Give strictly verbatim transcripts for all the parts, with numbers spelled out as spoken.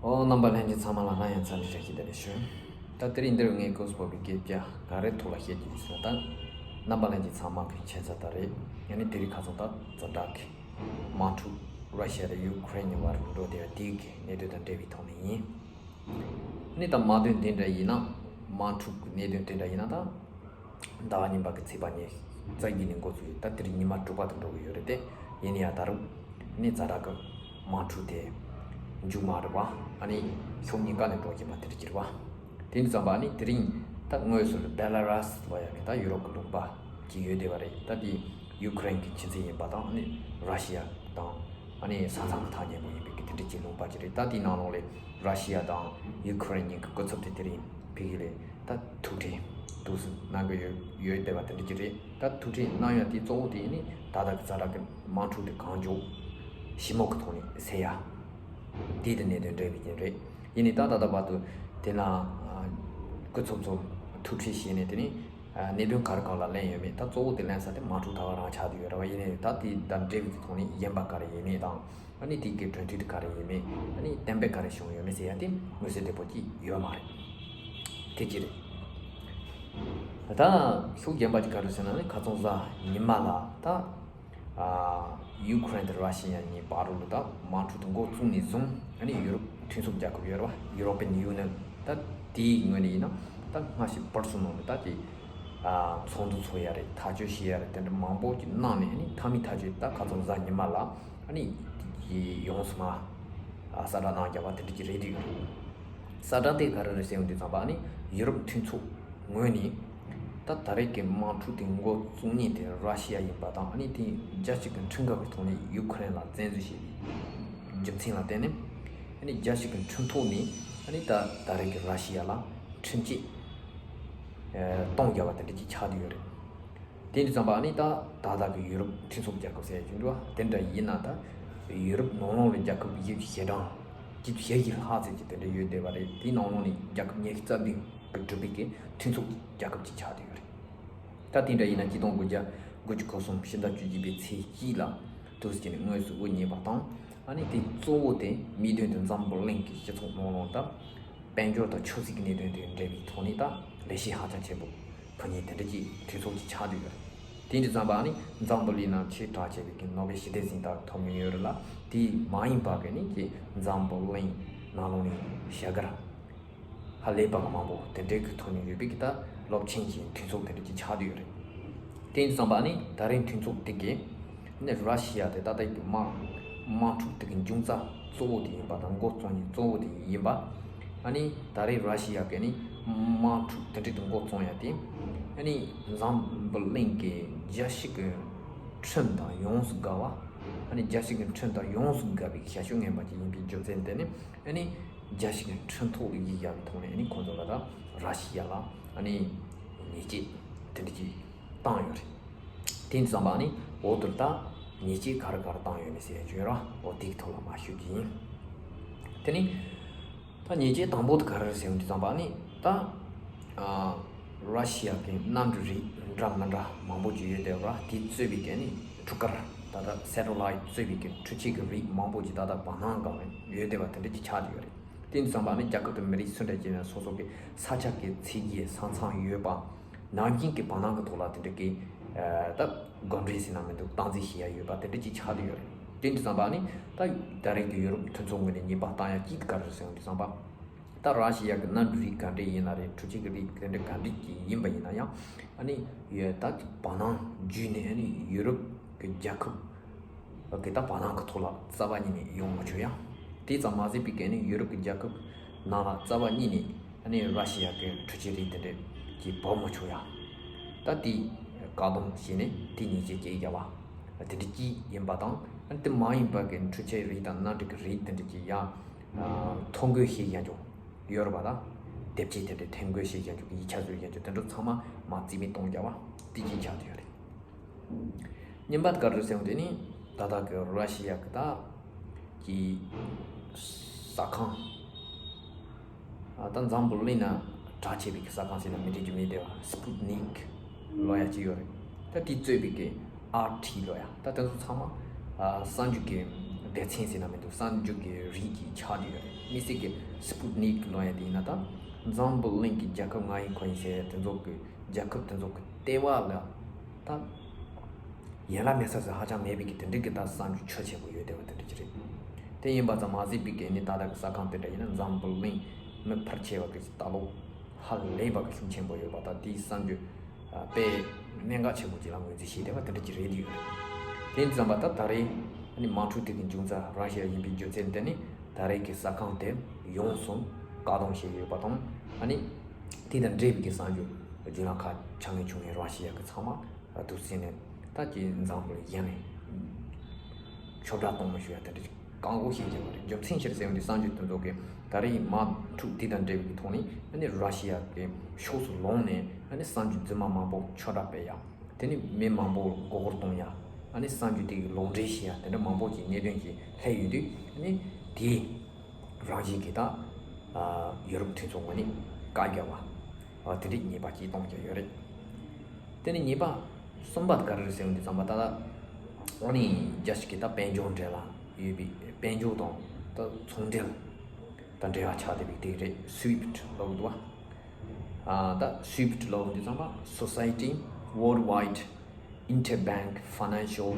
ཨོ། རྣམ་པ་ལྷན་རྒྱས་ཚང་མ་ལ་སླར་ཡང་འཚམས་འདྲི་བཀྲ་ཤིས་བདེ་ལེགས་ཞུ། ད་དེ་རིང་འདིར་ངས་སྐོར་སྤོ་བའི་སྐད་ཆ་ག་རེ་ཐོག་ལ་བཤད་ཀྱི་ཡིན་ཟེར་ན། ད་རྣམ་པ་ལྷན་རྒྱས་ཚང་མ་གི་མཁྱེན་གསལ་ལྟར་རེད། ཡང་ན་དེ་རིང་ཁ་སང་ད་ཛ་དྲག་གི་དམག་འཁྲུག་ར་ཤི་ཡ་དང་ཡུ་ཁུ་རེན་གཉིས་བར་འགྲོ་བསྡད་པ་དེའི་གི་གནད་དོན་དང་འབྲེལ་བའི་ཐོག་ནས་ཡིན། ནི་ད་དམག་དོན་དེ་འདྲ་ཡིན་ན། དམག་འཁྲུག་གི་གནད་དོན་དེ་འདྲ་ཡིན་ན། ད་ཟླ་བ་གཉིས་པ་གི་ཚེས་པ་ཉི་ཤུ་རྩ་བཞི་ནས་འགོ་ཚུགས་ཡོད། ད་དེ་རིང་ཉི་མ་དྲུག་པ་དུ་འགྲོ་གི་ཡོད་རེད་དེ། ཡིན་ན་ཡང་ད་རུང་ནི་ཛ་དྲག་གི་དམག་འཁྲུག་དེ་མཇུག་མ་རེད་པ། ཨ་ནི་ཕྱོགས་གཉིས་ཀ་ནས་འགྲོ་གི་མ་དེ་འདྲ་གྱི་རེད་པ། དེ་འདྲ་ཙམ་པ། ཨ་ནི་དེ་རིང་ད་དངོས་སུ་བེ་ལ་རཱས་ལབ་ཡ་གི་ད་ཡུ་རོབ་གི་ལུང་པ་ཅིག་ཡོད་བསྡད་པ་རེད། ད་དེ་ཡུ་ཁུ་རེན་གྱི་ཁྱིམ་མཚེས་ཡིན་པ་དང་། ཨ་ནི་ར་ཤི་ཡ་དང་ཨ་ནི་ས་མཚམས་ཀྱི་ཐག་ཉེ་པོ་ཡིན་པའི་གི་དེ་འདྲ་གྱི་ལུང་པ་ཅིག་རེད། ད་དེའི་ནང་ལོགས་ལ་ར་ཤི་ཡ་དང་ཡུ་ཁུ་རེན་གཉིས་ཀྱི་སྐུ་ཚབ་དེ་དེ་རིང་ཕ་གི་ལ་ད་ཐུག་འཕྲད་འདུག་སེ་གནང་གི་ཡོད་ཡོད་བསྡད་པ་དེ་འདྲ་ཅིག་རེད། ད་ཐུག་འཕྲད་གནང་ཡ་དེ་གཙོ་བོ་དེ་ནི་ད་ལྟ་གི་ཛ་དྲག་གི་དམག་འཁྲུག་དེ་གང་མགྱོགས་ཞི་མོལ་གྱི་ཐོག་ནས་སེལ་ཡ། དེ་དང་གནད་དོན་འབྲེལ་བའི་རྐྱེན་རེད། ཡིན་ནའི་ད་ད་ལྟ་བར་དུ་དེ་ལ་སྐུ་ཚབ་ཚོ་ཐུག་འཕྲད་བྱས་ནས། དེ་ནི་གནད་དོན་ག་རེ་གང་ལ་གླེང་ཡོད་མེད། ད་གཙོ་བོ་དེ་གླེང་ས་དེ་དམག་འཁྲུག་ད་ག་རང་ཆགས་བསྡད་ཡོད་རེད་པ། ཡིན་ནའི་ད་དེ་དང་འབྲེལ་བའི་ཐོག་ནས་གཞན་པ་ག་རེ་ཡོད་མེད་དང་། ཨ་ནི་དེ་གའི་གྲོས་མཐུན་དེ་ག་རེ་ཡོད་མེད། ཨ་ནི་གཏན་འབེབས་ག་རེ་བྱུང་ཡོད་མེད་ཟེར་ཡ་དེ་མངོན་གསལ་དོད་པོ་ཅིག་ཡོད་མ་རེད། དེ་ཅི་རེད། ད་ཤུགས་རྒྱན་པ་ཅིག་ག་རེ་ཟེར་ན། ཨ་ནི་ཁ་སང་གཟའ་ཉི་མ་ལ་ད་ཨ་ཡུ་ཁུ་རེན་དང་ར་ཤི་ཡ་གཉིས་བར་དུ་ད་དམག་འཁྲུག་དེ་འགོ་བཙུགས་ནས་བཟུང་། ཨ་ནི་ཡུ་རོབ་མཐུན་ཚོགས་རྒྱལ་ཁབ་ཡོད་རེད་པ། European Union། ད་དེའི་ངོས་ནས་ཡིན་ན་ད་སྔ་ཕྱི་བར་གསུམ་ནང་ནས་ད་དེ་ཨ་ཚོགས་འདུ་ཚོགས་ཡ་རེད། ཐག་གཅོད་བྱེད་ཡ་རེད། དེ་འདྲ་མང་པོ་ཅིག་གནང་ནས། ཨ་ནི་མཐའ་མའི་ཐག་གཅོད་ད་ཁ་སང་གཟའ་ཉི་མ་ལ་ཨ་ནི་ཡོངས་སུ་མ་ཨ་གསལ་བསྒྲགས་གནང་རྒྱབ་པ་དེ་འདྲ་ཅིག་རེད་འདུག། གསལ་བསྒྲགས་དེ་ག་རེ་རེད་ཟེར་ཡོང་དུས་ཙམ་པ། ཨ་ནི་ཡུ་རོབ་མཐུན་ཚོགས་ངོས་ནས་ད་ད་རེས་ཀྱི་དམག་འཁྲུག་དེ་འགོ་བཙུགས་མཁན་དེ་ར་ཤི་ཡ་ཡིན་པ་དང་། ཨ་ནི་དེ་རྒྱལ་སྤྱི་གི་ཁྲིམས་འགལ་གྱི་ཐོག་ནས་ཡུ་ཁུ་རེན་ལ་བཙན་འཛུལ་བྱས་པའི་རྒྱུ་མཚན་ལ་བརྟེན་ནས། ཨ་ནི་རྒྱལ་སྤྱི་གི་ཁྲིམས་ཐོག་ནས། ཨ་ནི་ད་ད་རེས་ཀྱི་ར་ཤི་ཡ་ལ་ཁྲིམས་ཆད་ཨ་གཏོང་རྒྱབ་པ་དེ་འདྲ་ཅིག་ཆགས་བསྡད་ཡོད་རེད། དེ་འདྲ་ཙམ་པ། ཨ་ནི་ད་ད་ལྟ་གི་ཡུ་རོབ་མཐུན་ཚོགས་རྒྱལ་ཁབ་ཟེར་ཡ་ཅིག་འདུག་པ། དེ་འདྲ་ཡིན་ན་ད་ཡུ་རོབ་ནང་ལོགས་ལ་རྒྱལ་ཁབ་བཞི་བཅུ་ཞེ་གྲངས། བཞི་བཅུ་ཞེ་བཞི་ལྷག་ཙམ་ཅིག་དེ་འདྲ་ཡོད་བསྡད་པ་རེད། དེའི་ནང་ལོགས་ནས་རྒྱལ་ཁབ་ཉི་ཤུ་རྩ་བདུན་གྱིས་གྲུབ་པའི་གི་མཐུན་ཚོགས་རྒྱལ་ཁབ་ཅིག་ཆགས་བསྡད་ཡོད་རེད། ད་དེ་འདྲ་ཡིན་ན་ཆིག་སྟོང་དགུ་བརྒྱ་དགུ་བཅུ་གོ་གསུམ་ཕྱི་ཟླ་བཅུ་གཅིག་པའི་ཚེས་གཅིག་ལ་འདུག་སེ་བྱས་ནས་དངོས་སུ་དབུ་བརྙེས་པ་དང་། ཨ་ནི་དེ་གཙོ་བོ་དེ་དམིགས་དོན་དེ་འཛམ་བུ་གླིང་གི་སྤྱི་ཚོགས་ནང་ལོགས་ད་དཔལ་འབྱོར་དང་ཆབ་སྲིད་ཀྱི་གནད་དོན་དེ་འབྲེལ་བའི་ཐོག་ནས་ད་ལས་གཞི་ཧ་ཅང་ཆེན་པོ་ཕུལ་མཁན་དེ་འདྲ་ཅིག་གྲོས་ཚོགས་ཅིག་ཆགས་བསྡད་ཡོད་རེད། དེ་འདྲ་ཙམ་པ། ཨ་ནི་འཛམ་བུ་གླིང་ནང་ཆེས་གྲགས་ཆེ་བའི་གི་ནོ་བེལ་ཞི་བདེ་གཟེངས་རྟགས་ཐོབ་མཁན་ཡོད་རེད་ལ། དེ་མ་ཡིན་པ་གི་ནི་གི་འཛམ་བུ་གླིང་ནང་ལོགས་ནས་ཞྭ་སྒར་ཧ་ལས་པ་མང་པོ་དེ་འདྲའི་གི་ཐོན་ཡོད་པའི་གི་ད་རླབས་ཆེན་གྱི་མཐུན་ཚོགས་དེ་འདྲ་ཅིག་ཆགས་བསྡད་ཡོད་རེད། དེ་འདྲ་ཙམ་པ། ཨ་ནི་ད་རེས་མཐུན་ཚོགས་དེ་གི་ནི་ར་ཤི་ཡ་དེ་ད་ལྟ་གི་དམག་དམག་འཁྲུག་དེ་གི་འབྱུང་རྩ་གཙོ་བོ་དེ་ཡིན་པ་དང་། འགོ་བཙུགས་མཁན་གཙོ་བོ་དེ་ཡིན་པ། ཨ་ནི་ད་རེས་ར་ཤི་ཡ་གི་ནི་དམག་འཁྲུག་དེ་འདྲ་དེ་འགོ་བཙུགས་ཡ་དེ། ཨ་ནི་འཛམ་བུ་གླིང་གི་རྒྱལ་སྤྱི་གི་ཁྲིམས་དང་ཡོངས་སུ་འགལ་བ། ཨ་ནི་རྒྱལ་སྤྱི་གི་ཁྲིམས་དང་ཡོངས་སུ་འགལ་བའི་ཞ་ཞུ་ངན་པ་ཅིག་ཡིན་པའི་རྒྱུ་མཚན་དེ་ནི། ཨ་ནི་རྒྱལ་སྤྱི་གི་ཁྲིམས་ཐོག་ལ་ཡིད་ཡ་བའི་ཐོག་ནས། ཨ་ནི་ཁོང་ཚོ་ལ་ད་ར་ཤི་ཡ་ལ་ཨ་ནི་ཉེས་ཆད་དེ་འདྲ་ཅིག་བཏང་ཡོད་རེད། དེ་འདྲ་ཙམ་པ། ཨ་ནི་འོག་ཏུ་ད་ཉེས་ཆད་ག་རེ་ག་རེ་བཏང་ཡོད་མེད་ཟེར་ཡ་བརྗོད་ར། འོ་དེའི་ཐོག་ལ་མར་ཞུ་རྒྱུ་ཡིན། དེ་ནི། ད་ཉེས་ཆད་དང་པོ་དེ་ག་རེ་རེད་ཟེར་ཡོང་དུས་ཙམ་པ། ཨ་ནི་ད་ཨ་ར་ཤི་ཡ་གི་གནམ་གྲུ་རིགས་འདྲ་མི་འདྲ་མང་པོ་ཅིག་ཡོད་བསྡད་པ། དེ་གཙོས་པའི་གི་ཨ་ནི་འཕྲུལ་འཁོར། ད་ལྟ་སེ་ཊེ་ལའིཊ་གཙོས་པའི་གི་འཕྲུལ་ཆས་ཀྱི་རིགས་མང་པོ་ཅིག་ད་ལྟ་བར་སྣང་གང་ཡོད་བསྡད་པ་དེ་འདྲ་ཅིག་ཆགས་བསྡད་ཡོད་རེད། དེ་འདྲ་ཙམ་པ། ཨ་ནི་རྒྱལ་ཁབ་དང་མི་རིགས་སུ་འདྲ་ཅིག་ཡིན་ན་སོ་སོ་གི་ས་ཆ་གི་མཚན་རྒྱས་ས་མཚམས་ཡོད་པ། ནང་བཞིན་གྱི་བར་སྣང་གི་ཐོག་ལ་དེ་འདྲ་གི་ཨ་ད་གོམས་འདྲིས་ཟེར་ན་མི་འདུག། སྟངས་འཛིན་བྱེད་ཡ་ཡོད་པ་དེ་འདྲ་ཅིག་ཆགས་བསྡད་ཡོད་རེད། དེ་འདྲ་ཙམ་པ། ཨ་ནི་ད་ད་རེས་ཀྱི་ཡུ་རོབ་མཐུན་ཚོགས་ངོས་ནས་ཉེས་པ་བཏང་ཡ་གཅིག་ག་རེ་རེད་ཟེར་ཡོང་དུས་ཙམ་པ། ད་ར་ཤི་ཡ་གི་གནམ་གྲུ་རིགས་ག་འདྲས་ཡིན་ན་རེད། འཕྲུལ་ཆས་ཀྱི་རིགས་དེ་འདྲ་ག་འདྲས་ཅིག་ཡིན་པ་ཡིན་ན་ཡང་། ཨ་ནི་ཡོད་ད་བར་སྣང་བརྒྱུད་ནས། ཨ་ནི་ཡུ་རོབ་ཀྱི་རྒྱལ་ཁབ་གི་ད་བར་སྣང་གི་ཐོག་ལ་རྩ་བ་ཉིད་ནས་ཡོང་མ་ཆོག་ཡ། དེ་ཙམ་མ་ཟད་པའི་གི་ཨ་ནི་ཡུ་རོབ་ཀྱི་རྒྱལ་ཁབ་ནང་ལ་རྩ་བ་ཉིད་ནས་ཨ་ནི་ར་ཤི་ཡ་གི་འཕྲུལ་ཆས་རིགས་དེ་འདྲས་ཀྱི་བབས་མ་ཆོག་ཡ། ད་དེ་བཀག་སྡོམ་བྱས་ནས་དེ་ཉེས་ཆད་བཅད་རྒྱབ་པ་དེ་འདྲས་ཅིག་ཡིན་པ་དང་། ཨ་ནི་དེ་མ་ཡིན་པ་གི་འཕྲུལ་ཆས་རིགས་དང་གནམ་གྲུ་གི་རིགས་དེ་འདྲས་ཀྱི་ཡ་ཐོ་འགོད་བྱེད་ཡ་འཇོག་ཡོད་རེད་པ། ད་དེབ་ཆས་དེ་འདྲ་ཐོ་འགོད་བྱེད་ཡ་འཇོག་གི་ཡིག་ཆ་བཟོ་ཡ་འཇོག་དེ་འདྲ་ཚང་མ་མར་རྩིས་མེད་གཏོང་རྒྱབ་པ་དེ་ཅིག་ཆགས་བསྡད་ཡོད་རེད། གཉིས་པ་ག་རེ་ཟེར་ཡོང་དུས་ནི། ད་ལྟ་གི་ར་ཤི་ཡ་གི་ད་གི་ས་ཁང་། ཨ་ད་འཛམ་བུ་གླིང་ན་གྲགས་ཆེ་བའི་གི་ས་ཁང་ཟེར་ན་མི་འགྲིག་རྒྱུ་མེད་དེ་བ། སི་པུ་ཊི་ནིག་ལབ་ཡ་ཅིག་ཡོད་རེད། ད་དེ་གཙོས་པའི་གི་ཨར་ཊི་ལབ་ཡ། ད་དེ་ཚོ་ཚང་མ་ཨ་གསར་འགྱུར་གྱི་སྡེ་ཚན་ཟེར་ན་མི་འདུག། གསར་འགྱུར་གྱི་རིགས་ཀྱི་ཆགས་བསྡད་ཡོད་རེད། དམིགས་བསལ་གྱི་སི་པུ་ཏི་ནིག་ལོ་ཡ་དེ་ཡིན་ན་ད་འཛམ་བུ་གླིང་གི་རྒྱལ་ཁབ་ང་ཡིན་ཁོ་ཡིན་ཟེར་ཡ་དེ་ཚོ་གི་རྒྱལ་ཁབ་དེ་ཚོ་གི་ལྟེ་བ་ལ་ད་ཡན་ལག་མེད་ས་ཟེར་ཧ་ཅང་མེད་པའི་གི་དེ་འདྲའི་གི་ད་གསར་འགྱུར་ཁྱོན་ཆེན་པོ་ཡོད་བསྡད་པ་དེ་འདྲ་ཅིག་རེད། དེ་ཡིན་པ་ཙམ་མ་ཟད་པའི་གི་ནི་ད་ལྟ་གི་ས་ཁང་དེ་འདྲ་ཡིན་ན་འཛམ་བུ་གླིང་མི་ཕལ་ཆེ་བ་གི་ལྟ་ལོག་ཧ་ལས་པ་གི་ཤུགས་ཆེན་པོ་ཡོད་པ་དང་དེའི་གསར་འགྱུར་དཔེ་གནད་འགག་ཆེན་པོ་ཅིག་ལ་ངོས་འཛིན་བྱས་བསྡད་པ་དེ་འདྲ་ཅིག་རེད་འདུག་དེ་ཙམ་པ་ད་ད་རེས་ནི་དམག་འཁྲུག་དེ་གི་འབྱུང་རྩ་ར་ཤི་ཡ་ཡིན་པའི་རྒྱུ་མཚན་དེ་ནི་ད་རེས་ཀྱི་ས་ཁང་དེ་ཡོངས་སུ་བཀག་སྡོམ་བྱས་ཡོད་པ་དང་ཨ་ནི་དེ་དང་འབྲེལ་བའི་གི་གསར་འགྱུར་རྒྱུན་ལ་ཁ་ཆ་ངེས་བྱུང་ངེས་ར་ཤི་ཡ་གི་ཚང་མ་དུ་སྲིད་ནས་ད་ཀྱི་འཛམ་བུ་གླིང་ཡན་ནས་ཁྱབ་བསྒྲགས་གཏོང་མི་ཞུ་ཡ་དེ་འདྲ་བཀག་འགོག་བྱེད་ཀྱི་ཡོད་རེད། རྒྱུ་མཚན་ཕྱིར་ཟེར་བ་འདི་གསར་འགྱུར་དེ་ཚོ་གི་ད་རེས་དམག་འཁྲུག་དེ་དང་འབྲེལ་བའི་ཐོག་ནས་ཨ་ནི་ར་ཤི་ཡ་གི་ཕྱོགས་སུ་ལངས་ནས་ཨ་ནི་གསར་འགྱུར་རྫུན་མ་མང་པོ་ཁྱབ་བསྒྲགས་སྤེལ་ཡ། དེ་ནི་མི་མང་པོ་མགོ་སྐོར་གཏོང་ཡ། ཨ་ནི་གསར་འགྱུར་དེ་གི་ལོག་འགྲེལ་བྱེད་ཡ་དེ་འདྲ་མང་པོ་ཅིག་གནད་དོན་ཅིག་སླེབས་ཡོད་དུས་ཨ་ནི་དེའི་རང་བཞིན་གྱི་ད་ཡོ་རོབ་མཐུན་ཚོགས་ངོས་ནས་བཀའ་རྒྱ་བ་དེ་འདྲའི་ཉེས་པ་ཅིག་གཏོང་རྒྱུ་ཡོད་རེད། དེ་ནི་ཉེས་པ་གསུམ་པ་ག་རེ་རེད་ཟེར་བ་འདི་ཙམ་པ་ད་ལྟ་ཨ་ནི་རྒྱ་ཞིག་གི་ད་དཔལ་འབྱོར་འབྲེལ་ལ་ཡོད་པའི་དཔལ་འབྱོར་དང་ད་ཚོང་འབྲེལ་དང་འབྲེལ་བ་ཆགས་བསྡད་པའི་དེ་རེད། སུའིཕ་ཊི་ལབ་འདུག་བ། ཨ་ད་སུའིཕ་ཊི་ལབ་འདི་ཙམ་པ་Society Worldwide Interbank Financial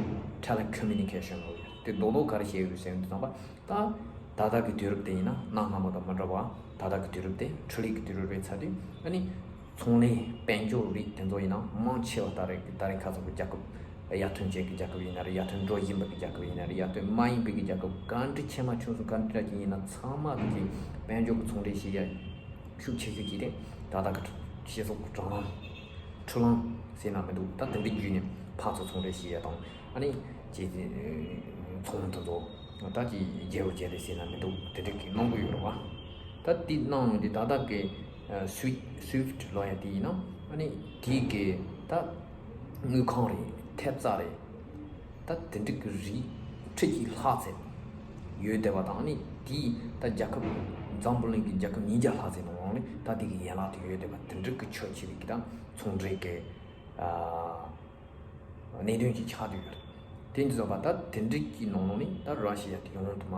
Telecommunication ལབ་ཡོད། དེ་རྡོག་རྡོག་ག་རེ་བཤད་ཡོད་ཟེར་བ་འདི་ཙམ་པ་ད་ད་ལྟ་གི་དུས་རབས་དེ་ཡིན་ན་གནའ་སྔ་མོ་དང་མི་འདྲ་བ། ད་ལྟ་གི་དུས་རབས་དེ་འཕྲུལ་ལས་ཀྱི་དུས་རབས་རེད་ཚར་དུས་ཨ་ནི་ཚོང་ལས་དཔལ་འབྱོར་རིགས་དེ་ཚོ་ཡིན་ན་མང་ཆེ་བ་ད་རེས་ད་རེས་ཁ་སང་གི་རྒྱལ་ཁབ་ཡར་ཐོན་ཅན་གྱི་རྒྱལ་ཁབ་ཡིན་ན་རེད། ཡར་ཐོན་འགྲོ་བཞིན་པ་གི་རྒྱལ་ཁབ་ཡིན་ན་རེད། ཡར་ཐོན་མ་ཡིན་པའི་གི་རྒྱལ་ཁབ་ག་འདྲ་ཆེ་མ་ཆུང་གསུམ་ག་འདྲ་ཅིག་ཡིན་ན་ཚང་མ་གི་དཔལ་འབྱོར་གྱི་ཚོང་འབྲེལ་བྱེད་ཡ་ཤུགས་ཆེ་ཤོས་ཀྱི་དེ་ད་ལྟ་གི་སྤྱི་ཚོགས་ཀྱི་དྲ་ལམ་འཕྲུལ་ལམ་ཟེར་ན་མི་འདུག་ད་དེ་འདྲ་བརྒྱུད་ནས་ཕར་ཚུར་ཚོང་འབྲེལ་བྱེད་ཡ་དང་ཨ་ནི་ཅིག་ཚོང་དེ་ཚོ་ད་ཅིག་རྒྱལ་བོ་རྒྱལ་ལས་ཟེར་ན་མི་འདུག་དེ་འདྲ་གི་གནང་གི་ཡོད་རེད་བ། ད་དེ་གནང་ཡོང་དུས་ད་ལྟ་གི་སུའི་སུའིཕ་ཊི་ལབ་ཡ་དེ་ཡིན་ན་ཨ་ནི་དེ་གི་ད་དངུལ་ཁང་རེད། ཐེབས་རྩ་རེད། ད་དེ་འདྲ་གི་རིགས་ཁྲི་གཅིག་ལྷག་ཙམ་ཡོད་བསྡད་པ་དང་ཨ་ནི་དེ་ད་རྒྱལ་ཁབ་འཛམ་བུ་གླིང་གི་རྒྱལ་ཁབ་ཉིས་བརྒྱ་ལྷག་ཙམ་ནང་ལོགས་ནས་ད་དེ་གི་ཡན་ལག་དེ་ཡོད་བསྡད་པ་དེ་འདྲ་གི་ཁྱོན་ཆེ་བའི་གི་ད་ཚོང་འབྲེལ་གི་ཨ། གནད་དོན་གྱི་ཆགས་བསྡད་ཡོད་རེད། དེ་འདྲ་བཟོ་བ་ད་དེ་འདྲ་གི་ནང་ལོགས་ནས་ད་ར་ཤི་ཡ་དེ་ཡོངས་དུ་མ་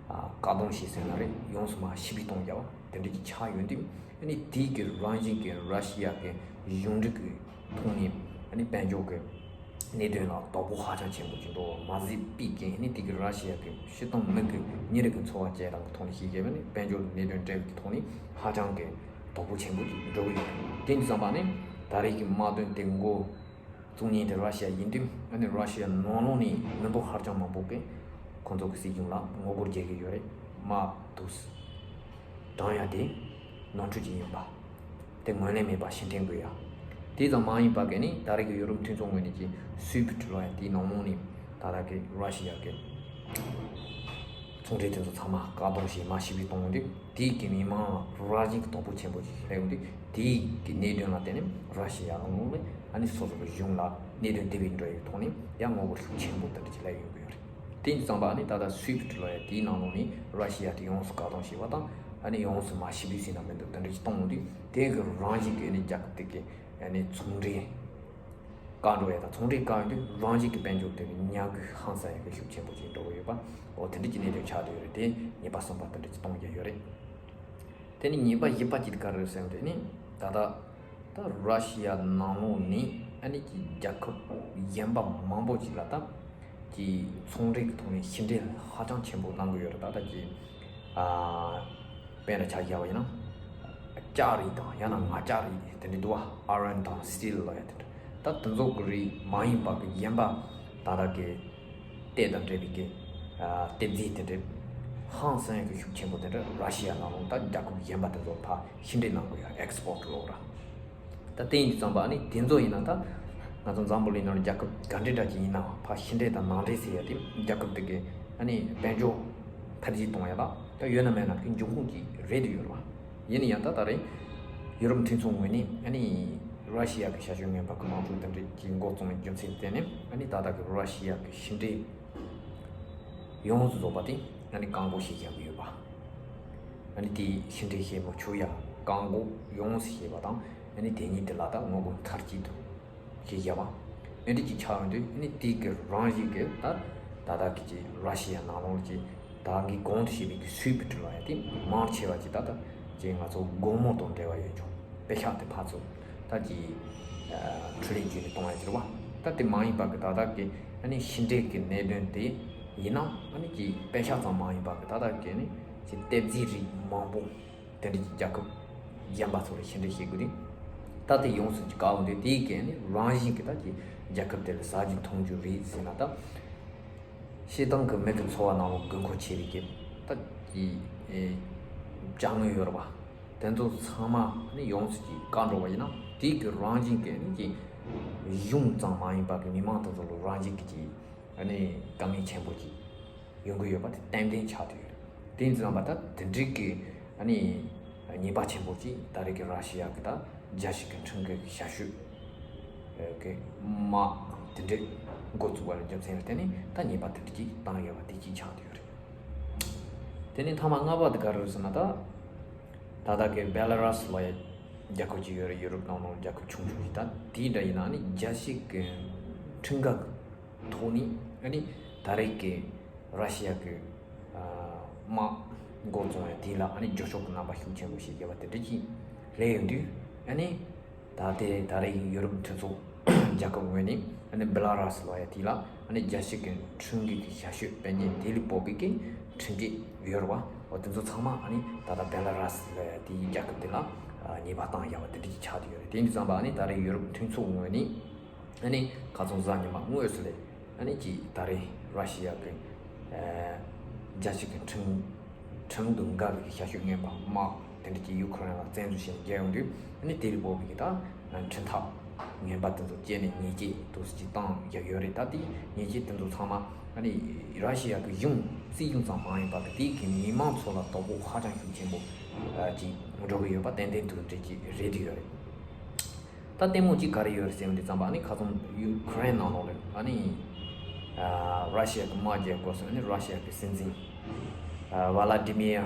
བཀག་སྡོམ་བྱས་ཟེར་ན་རེད། ཡོངས་སུ་མ་ཞི་བདེ་གཏོང་རྒྱུ་བ་དེ་འདྲ་གི་ཆགས་ཡོང་དུས་ཨ་ནི་དེའི་གི་རང་བཞིན་གྱི་ར་ཤི་ཡ་གི་གཞུང་འབྲེལ་གྱི་ཐོག་ནས་ཨ་ནི་དཔལ་འབྱོར་གྱི་གནད་དོན་ལ་དོ་ཕོག་ཧ་ཅང་ཆེན་པོ་ཅིག་འགྲོ་བ་མ་ཟད་པའི་གི་ཨ་ནི་དེ་གི་ར་ཤི་ཡ་གི་སྤྱིར་བཏང་མི་གི་ཉིན་རེ་གི་འཚོ་བ་སྐྱེལ་སྟངས་ཀྱི་ཐོག་ནས་ཤེས་ཀྱི་ཡོད་ནི་དཔལ་འབྱོར་གནད་དོན་འབྲེལ་བའི་ཐོག་ནས་ཧ་ཅང་གི་དོ་ཕོག་ཆེན་པོ་ཅིག་འགྲོ་གི་ཡོད་རེད། དེ་འདྲ་བསམ་པ་ནི་ད་རེས་ཀྱི་དམག་དོན་དེ་འགོ་བཙུགས་མཁན་དེ་ར་ཤི་ཡ་ཡིན་དུས་ཨ་ནི་ར་ཤི་ཡ་ནང་ལོགས་ནས་མི་འབོར་ཧ་ཅང་མང་པོ་གིས་ཁོང་ཚོ་གི་སྲིད་གཞུང་ལ་ངོ་རྒོལ་བྱེད་ཀྱི་ཡོད་རེད། དམག་འདུག་སེ་དྲངས་ཡ་དེ་ནོར་འཁྲུལ་ཅིག་ཡིན་པ་དེ་ངོས་ལེན་མེད་པ་ཕྱིར་འཐེན་དགོས་ཡ། དེ་ཙམ་མ་ཡིན་པ་གི་ནི་ད་རེས་ཀྱི་ཡོ་རོབ་མཐུན་ཚོགས་ངོས་ནས་ཀྱི་སུའིཕ་ཊི་ལབ་ཡ་དེའི་ནང་ལོགས་ནས་ད་ལྟ་གི་ར་ཤི་ཡ་གི་ཚོང་འབྲེལ་དེ་ཚོ་ཚང་མ་བཀག་སྡོམ་བྱས་མ་ཞི་བདེ་གཏོང་ཡོང་དུས་དེའི་གི་མི་མང་ལ་རང་བཞིན་གྱི་དོ་ཕོག་ཆེན་པོ་ཞིག་སླེབས་ཡོང་དུས་དེའི་གི་གནད་དོན་ལ་བརྟེན་ནས་ར་ཤི་ཡ་ནང་ལོགས་ནས་ཨ་ནི་སོ་སོ་གི་གཞུང་ལ་གནད་དོན་དེ་བས་འགྲོ་ཡི་ཐོག་ནས་ཡང་ངོ་རྒོལ་ཤུགས་ཆེན་པོ་དེ་འདྲ་ཅིག་སླེབས་ཡོང་གི་ཡོད་རེད། དེ་ཡིན་ཙང་པ་ཨ་ནི་ད་ལྟ་སུའིཕ་ཊི་ལབ་ཡ་དེའི་ནང་ལོགས་ནས་ར་ཤི་ཡ་དེ་ཡོངས་སུ་བཀག་སྡོམ་བྱས་པ་དང་ཨ་ནི་ཡོངས་སུ་མ་ཞི་བདེ་ཟེར་ན་མི་འདུག་དེ་འདྲ་ཅིག་གཏོང་ཡོང་དུས་དེ་གི་རང་བཞིན་གྱི་ཨ་ནི་རྒྱལ་ཁབ་དེ་གི་ཨ་ནི་ཚོང་འབྲེལ་བཀག་འགྲོ་ཡ་དང་ཚོང་འབྲེལ་བཀག་ཡོང་དུས་རང་བཞིན་གྱི་དཔལ་འབྱོར་དེ་གི་ཉམས་རྒུད་ཧང་སང་ཡ་གི་ཤུགས་ཆེན་པོ་ཅིག་འགྲོ་གི་ཡོད་པ། འོ་དེ་འདྲ་གྱི་གནད་དོན་ཆགས་བསྡད་ཡོད་རེད། དེ་ཉེས་པ་གསུམ་པ་དེ་འདྲ་ཅིག་གཏོང་རྒྱུ་ཡོད་རེད། དེ་ནི་ཉེས་པ་བཞི་པ་ཅིག་ག་རེ་རེད་ཟེར་ན་དེ་ནི་ད་ལྟ་ད་ར་ཤི་ཡ་ནང་ལོགས་ནས་ཨ་ནི་གི་རྒྱལ་ཁབ་གཞན་པ་མང་པོ་ཅིག་ལ་ད་གི་ཚོང་འབྲེལ་གྱི་ཐོག་ནས་ཕྱི་འབྲེལ་ཧ་ཅང་ཆེན་པོ་གནང་གི་ཡོད་རེད། ད་ལྟ་གི་ཨ་དཔེར་ན་ཆ་བཞག་པ་ཡིན་ན་ལྕགས་རིགས་དང་ཡང་ན་ང་ལྕགས་རིགས་དེ་འདྲ་འདུག་བ། ཨ་རན་དང་སི་ཊིལ་ལབ་ཡ་དེ་འདྲ་ད་དེ་ཚོ་གི་རིགས་མ་ཡིན་པ་གི་གཞན་པ་ད་ལྟ་གི་གཏེར་དང་འབྲེལ་བའི་གི་ཨ་གཏེར་རྫས་དེ་འདྲ་ཧང་སང་གི་ཤུགས་ཆེན་པོ་དེ་འདྲ་ར་ཤི་ཡ་ནང་ལོགས་ད་རྒྱལ་ཁབ་གཞན་པ་དེ་ཚོ་ཕར་ཕྱི་འབྲེལ་གནང་གི་ཡོད། ཨེག་སི་པོར་ཊི་ལབ་ར། ད་དེ་ཡིན་དུས་ཙམ་པ་ཨ་ནི་དེ་ཚོ་ཡིན་ན་ད་ང་ཚོ་འཛམ་བུ་གླིང་ནང་ལ་རྒྱལ་ཁབ་ག་འདྲའི་འདྲ་ཅིག་ཡིན་ནའང་ཕར་ཕྱི་འབྲེལ་དང་ནང་འབྲེལ་ཟེར་ཡ་དེ་རྒྱལ་ཁབ་དེ་གི་ཨ་ནི་དཔལ་འབྱོར་འཕེལ་རྒྱས་གཏོང་ཡ་ལ་ད་ཡོད་ན་མེད་ན་གི་འབྱུང་ཁུངས་ཅིག་རེད་དུ་ཡོད་རེད་བ། ཡིན་ན་ཡང་ད་ད་རེས་ཡུ་རོབ་མཐུན་ཚོགས་ངོས་ནས་ཨ་ནི་ར་ཤི་ཡ་གི་ཞ་ཞུ་ངན་པ་གི་དམག་འཁྲུག་དེ་འདྲ་ཅིག་འགོ་བཙུགས་པའི་རྒྱུ་མཚན་བརྟེན་ནས་ཨ་ནི་ད་ལྟ་གི་ར་ཤི་ཡ་གི་ཕྱི་འབྲེལ་ཡོངས་སུ་རྫོགས་པ་དེ་ཨ་ནི་བཀག་འགོག་བྱེད་བཞག་གི་ཡོད་པ། ཨ་ནི་དེའི་ཕྱི་འབྲེལ་བྱེད་མི་ཆོག་ཡ་བཀག་འགོག་ཡོངས་སུ་བྱས་པ་དང་ཨ་ནི་དེ་ཉིད་དེ་ལ་ད་ངོ་རྒོལ་མཐའ་གཅིག་ཏུ་བྱེད་བཞག་པ། ཨ་ནི་དེ་ཆགས་ཡོང་དུས་ཨ་ནི་དེའི་གི་རང་བཞིན་གྱི་ད་ད་ལྟ་གི་ཅིག་ར་ཤི་ཡ་ནང་ལོགས་ཀྱི་ ད་གིན་གོང་དུ་བཤད་པའི་གི་སུས་པི་ཀྲི་ལབ་ཡ་དེ་མང་ཆེ་བ་ཅིག་ད་ལྟ་ཅིག་ང་ཚོ་སྒོར་མོ་དང་འབྲེལ་བ་ཡོད་ཀྱང་པེ་ཤག་དེ་ཕར་ཚུར་ད་ཅིག་འཕྲུལ་ལས་བརྒྱུད་ནས་གཏོང་ཡ་ཅིག་རེད་བ། ད་དེ་མ་ཡིན་པ་གི་ད་ལྟ་གི་ཨ་ནི་ཕྱི་འབྲེལ་གི་གནད་དོན་དེ་ཡིན་ན་ཨ་ནི་ཅིག་པེ་ཤག་ཙམ་མ་ཡིན་པ་གི་ད་ལྟ་གི་ཨ་ནི་ཅིག་གཏེར་རྫས་རིགས་མང་པོ་དེ་འདྲ་ཅིག་རྒྱལ་ཁབ་གཞན་པ་ཚོ་ལ་ཕྱི་འབྲེལ་བྱེད་དགོས་དུས། ད་དེ་ཡོངས་སུ་ཅིག་བཀག་འོང་དུས་དེའི་གི་ཨ་ནི་རང་བཞིན་གི་ད་ཅིག་རྒྱལ་ཁབ་དེ་ལ་ཟ་རྒྱུ་འཐུང་རྒྱུ་རེད་ཟེར་ན་ད། སྤྱིར་བཏང་གི་མི་གི་འཚོ་བ་ནང་ལ་དགོས་མཁོ་ཆེ་བའི་གི་ད་ཀྱི་ཅ་དངོས་ཡོད་རེད་བ། དེ་ཚོ་ཚང་མ་ནི་ཡོངས་སུ་ཅིག་བཀག་འགྲོ་བ་ཡིན་ན་དེའི་གི་རང་བཞིན་གི་ནི་ཀྱི་གཞུང་ཙམ་མ་ཡིན་པ་གི་མི་མང་དེ་ཚོ་ལ་རང་བཞིན་གི་ཅིག་ཨ་ནི་དཀའ་ངལ་ཆེན་པོ་ཅིག་ཡོང་གི་ཡོད་པ་དེ་ཏན་ཏན་ཆགས་བསྡད་ཡོད་རེད། དེ་ཡིན་ཙང་པ་ད་དེ་འདྲའི་གི་ཨ་ནི་ཉེས་པ་ཆེན་པོ་ཅིག་ད་རེས་ཀྱི་ར་ཤི་ཡ་གི་ད་རྒྱལ་སྤྱི་གི་ཁྲིམས་འགལ་གྱི་ཞབས་ཞུ་གི་དམག་དེ་འདྲས་འགོ་བཙུགས་པ་ལ་རྒྱུ་མཚན་ལ་བརྟེན་ནས་ད་ཉེས་པ་དེ་འདྲ་ཅིག་བཏང་ཡོད་པ་དེ་གཅིག་ཆགས་བསྡད་ཡོད་རེད། དེ་ནས་མཐའ་མ་ལྔ་པ་དེ་ག་རེ་རེད་ཟེར་ན་ད་ད་ལྟ་གི་བེ་ལ་ར་སི་ལབ་ཡ་རྒྱལ་ཁབ་ཅིག་ཡོད་རེད། ཡུ་རོབ་ནང་ལོགས་རྒྱལ་ཁབ་ཆུང་ཆུང་ཞིག་ད་དེའི་འདྲ་ཡིན་ན་ནི་རྒྱལ་སྤྱི་གི་ཁྲིམས་འགལ་གི་ཐོག་ནས་ཨ་ནི་ད་རེས་ཀྱི་ར་ཤི་ཡ་གི་ཨ་དམག་འགོ་བཙུགས་ཡ་དེ་ལ་ཨ་ནི་རྒྱབ་སྐྱོར་གྱི་རྣམ་པ་ཤུགས་ཆེན་པོ་ཞིག་བརྒྱབ་པ་དེ་འདྲ་ཅིག་སླེབས་ཡོང་དུས་ཨ་ནི་ད་ལྟའི་ད་རེས་ཡུ་རོབ་མཐུན་ཚོགས་རྒྱལ་ཁབ་ངོས་ནས་ཨ་ནི་བེ་ལ་ར་སི་ལབ་ཡ་དེ་ལ་ཨ་ནི་རྒྱལ་སྤྱི་གི་ཁྲིམས་འགལ་གྱི་ཞབས་ཞུ་སྤེལ་མཁན་དེ་ལས་བབས་པའི་གི་ཁྲིམས་འགལ་ཡོད་རེད་བ། འོ་དེ་ཚོ་ཚང་མ་ཨ་ནི་ད་ལྟ་བེ་ལ་ར་སི་ལབ་ཡ་དེའི་རྒྱལ་ཁབ་དེ་ལ་ཉེས་པ་བཏང་བཞག་པ་དེ་འདྲ་ཅིག་ཆགས་བསྡད་ཡོད་རེད། དེ་ཡིན་དུས་ཙམ་པ་ཨ་ནི་ད་རེས་ཡུ་རོབ་མཐུན་ཚོགས་ངོས་ནས། ཨ་ནི་ཁ་སང་གཟའ་ཉི་མ་དངོས་སུ་ལས་ཨ་ནི་ཅིག་ད་རེས་ར་ཤི་ཡ་གི་ཨ་རྒྱལ་སྤྱི་གི་ཁྲིམས་ཁྲིམས་དང་འགལ་བའི་ཞབས་ཞུ་ངན་པ་དམག་དེ་འདྲ་ཅིག་ཡུ་ཁུ་རེན་ལ་བཙན་འཛུལ་བྱས་ནས་བརྒྱབ་ཡོང་དུས་ཨ་ནི་དེ་ལས་བབས་པའི་གི་ད་ཁྲིམས་ཐག་ངན་པ་དེ་ཚོ་བཅད་ནས་ཉེས་ཆད་དུ་ཅིག་བཏང་བཞག་ཡོད་རེད། ད་དེ་ཉེས་ཆད་དེ་ཚོ་ཚང་མ་ཨ་ནི་ར་ཤི་ཡ་གི་གཞུང་སྲིད་གཞུང་ཙམ་མ་ཡིན་པ་གི་དེའི་གི་མི་མང་ཚོ་ལ་དོ་ཕོག་ཧ་ཅང་ཤུགས་ཆེན་པོ་ཅིག་འགྲོ་གི་ཡོད་པ་ཏན་ཏན་དུ་འགྲིག་གི་རེད་དུ་ཡོད་རེད། ད་ལྟད་མོ་གཅིག་ག་རེ་ཡོད་རེད་ཟེར་བ་འདི་ཙམ་པ་ཨ་ནི་ཁ་སང་ཡུ་ཁུ་རེན་ནང་ལོགས་ལ་ཨ་ནི་ཨ་ར་ཤི་ཡ་གི་དམག་རྒྱག་སྐབས་སུ་ཨ་ནི་ར་ཤི་ཡ་གི་སྲིད་འཛིན་ཨ་ཝ་ལ་ཏི་མིར་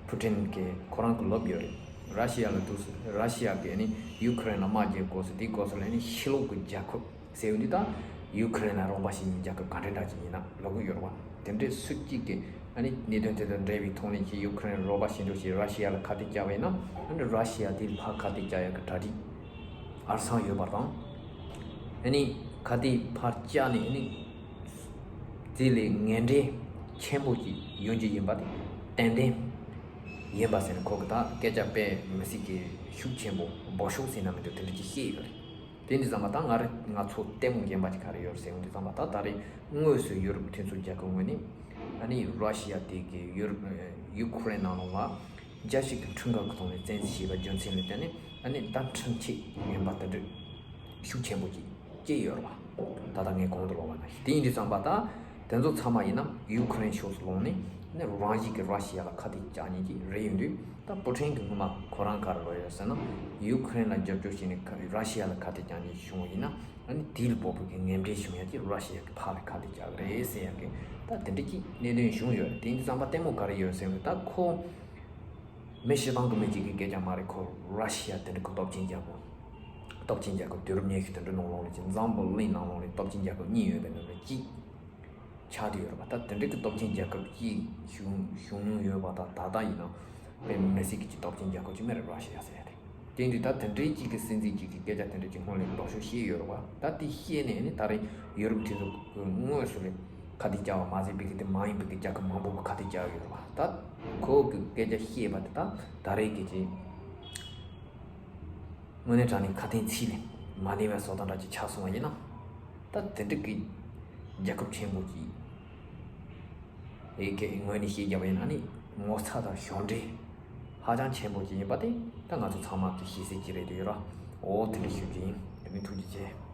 ཕུ་ཏིན་གྱིས་ཁོ་རང་གི་ལབ་ཡོད་རེད། ར་ཤི་ཡ་ལ་དུས་སུ་ར་ཤི་ཡ་གིས་ཨ་ནི་ཡུ་ཁུ་རེན་ལ་དམག་རྒྱག་སྐབས་སུ་དེའི་སྐབས་སུ་ལ་ཨ་ནི་ཕྱི་ལོགས་ཀྱི་རྒྱལ་ཁབ་ཟེར་བ་འདི་དང་ཡུ་ཁུ་རེན་ལ་རོགས་པ་བྱེད་མཁན་རྒྱལ་ཁབ་ག་འདྲ་འདྲ་ཅིག་ཡིན་ན་ལབ་གི་ཡོད་རེད་བ། དེ་འདྲའི་སུ་གཅིག་གིས་ཨ་ནི་གནད་དོན་དེ་དང་འབྲེལ་བའི་ཐོག་ནས་ཀྱི་ཡུ་ཁུ་རེན་རོགས་པ་བྱེད་འདོད་ཀྱིས་ར་ཤི་ཡ་ལ་ཁ་གཏད་བཅག་པ་ཡིན་ན་ཨ་ནི་ར་ཤི་ཡ་དེ་ཕར་ཁ་གཏད་བཅག་ཡ་གི་གྲ་སྒྲིག་ཨར་སང་ཡོད་པ་དང་། ཨ་ནི་ཁ་གཏད་ཕར་བཅག་ནས་ཨ་ནི་དེ་ལས་ངན་འབྲས་ཆེན་པོ་ཅིག་ཡོང་རྒྱུ་ཡིན་པ་དེ་ཏན་ཏན་ཡིན་པ་ཟེར་ནས་ཁོ་གི་ད་སྐད་ཆ་དཔེ་མི་སྲིད་ཀྱི་ཤུགས་ཆེན་པོ་འབོ་ཤུགས་ཟེར་ན་མི་འདུག་དེ་འདྲ་ཅིག་བཤད་ཡོད་རེད། དེ་འདི་ཙམ་པ་ད་ང་རེ་ང་ཚོ་ལྟད་མོ་རྒན་པ་ཅིག་ག་རེ་ཡོད་ཟེར་འོང་དུས་ཙམ་པ་ད་ད་རེས་དངོས་སུ་ཡུ་རོབ་མཐུན་ཚོགས་རྒྱལ་ཁབ་ངོས་ནས་ཨ་ནི་ར་ཤི་ཡ་དེ་གི་ཡུ་རོབ་ཡུ་ཁུ་རེན་ནང་ལོགས་ལ་རྒྱལ་སྤྱི་གི་ཁྲིམས་འགལ་གི་ཐོག་ནས་བཙན་འཛུལ་བྱས་པ་རྒྱུ་མཚན་ལ་བརྟེན་ནས་ཨ་ནི་ད་ཁྲིམས་ཆད་ངན་པ་དེ་འདྲ་ཤུགས་ཆེན་པོ་ཅིག་བཅད་ཡོད་རེད་བ། ད་ལྟ་ངས་གོང་དུ་ལབ་པ་ནང་བཞིན་དེ་ཡིན་དུས་ཙམ་པ་ད་དེ་ཚོ་ཚང་མ་ཡིན་ན་ཡུ་ཁུ་རེན་ཕྱོགས་སུ་ལངས་ནས་ཨ་ནི་རང་བཞིན་གི་ར་ཤི་ཡ་ལ་ཁ་གཏད་བཅག་མཁན་ཅིག་རེད། ཡིན་དུས། ད་པུ་ཊིན་གྱི་སྔོན་མ་ཁོ་རང་ག་རེ་ལབ་ཡོད་ཟེར་ན། ཡུ་ཁུ་རེན་ལ་རྒྱབ་སྐྱོར་བྱས་ནས་ཁ་ར་ཤི་ཡ་ལ་ཁ་གཏད་བཅག་ནས་བྱུང་བ་ཡིན་ན་ཨ་ནི་དེའི་ལ་བབས་པའི་གི་ངན་འབྲས་བྱུང་ཡ་གི་ར་ཤི་ཡ་གི་ཕར་ལ་ཁ་གཏད་བཅག་གི་རེད་ཟེར་ཡ་གི་ད་དེ་འདྲ་གི་གནད་དོན་བྱུང་ཡོད་རེད། དེ་ཡིན་དུས་ཙམ་པ་ལྟད་མོ་ག་རེ་ཡོད་ཟེར་ན་ད་ཁོ་མི་སྤྱིར་བཏང་གི་མི་གཅིག་གི་སྐད་ཆ་མ་རེད། ཁོ་ར་ཤི་ཡ་དེ་འདྲ་གི་སྟོབས་ཆེན་རྒྱལ་པོ་སྟོབས་ཆེན་རྒྱལ་ཁབ་དུས་རབས་ཉི་ཤུ་དེ་འདྲ་ནང་ལོགས་ལ་ཅིག་འཛམ་བུ་གླིང་ནང་ལོགས་ལ་སྟོབས་ཆེན་རྒྱལ་ཁབ་གཉིས་ཡོད་པའི་ནང་ནས་གཅིག་ཆགས་བསྡད་ཡོད་རེད་པ། ད་དེ་འདྲ་གི་སྟོབས་ཆེན་རྒྱལ་ཁབ་ཀྱི་གཞུང་གཞུང་ཡོད་པ་དང་ད་ལྟ་ཡིན་ན་དཔེ་མི་སྲིད་ཀྱི་སྟོབས་ཆེན་རྒྱལ་ཁབ་ཅིག་མེད་རེད། ར་ཤི་ཡ་ཟེར་ཡ་དེ། དེ་འདྲའི་ད་དེ་འདྲའི་གཅིག་གི་སྲིད་འཛིན་གཅིག་གི་སྐད་ཆ་དེ་འདྲ་ཅིག་སྔོན་ལ་འབོ་ཤུགས་བཤད་ཡོད་རེད་པ། ད་དེ་བཤད་ནས་ནི་ད་རེས་ཡུ་རོབ་མཐུན་ཚོགས་ཀྱི་དངོས་སུ་ལས་ཁ་གཏད་བཅག་པ་མ་ཟད་པའི་གི་དེ་མ་ཡིན་པའི་གི་རྒྱལ་ཁབ་མང་པོ་གི་ཁ་གཏད་བཅག་ཡོད་རེད་པ། ད་ཁོ་གི་སྐད་ཆ་བཤད་པ་དེ་ད་ད་རེས་གི་ཅིག་དངོས་གནས་དྲང་གནས་ཁ་དན་ཚིག་ལས་མ་ལེན་པའི་བཟོ་ལྟ་འདྲ་ཅིག་ཆགས་སོང་བ་ཡིན་ན། ད་དེ་འདྲ་གི་རྒྱལ་ཁབ་ཆེན་པོ་ཅིག་ཨེ་ཀའི་ངོས་ནས་བཤད་རྒྱབ་པ་ཡིན་ན་ནི་ངོ་ཚ་དང་གཞོགས་འདྲེས་ཧ་ཅང་ཆེན་པོ་ཅིག་ཡིན་པ་དེ་ད་ང་ཚོ་ཚང་མ་གི་ཤེས་གསལ་ཅིག་རེད་འདུག་ཡོད་ར། འོ་དེ་འདྲ་ཞུ་རྒྱུ་ཡིན། དེ་ནི་ཐུགས་རྗེ་ཆེ།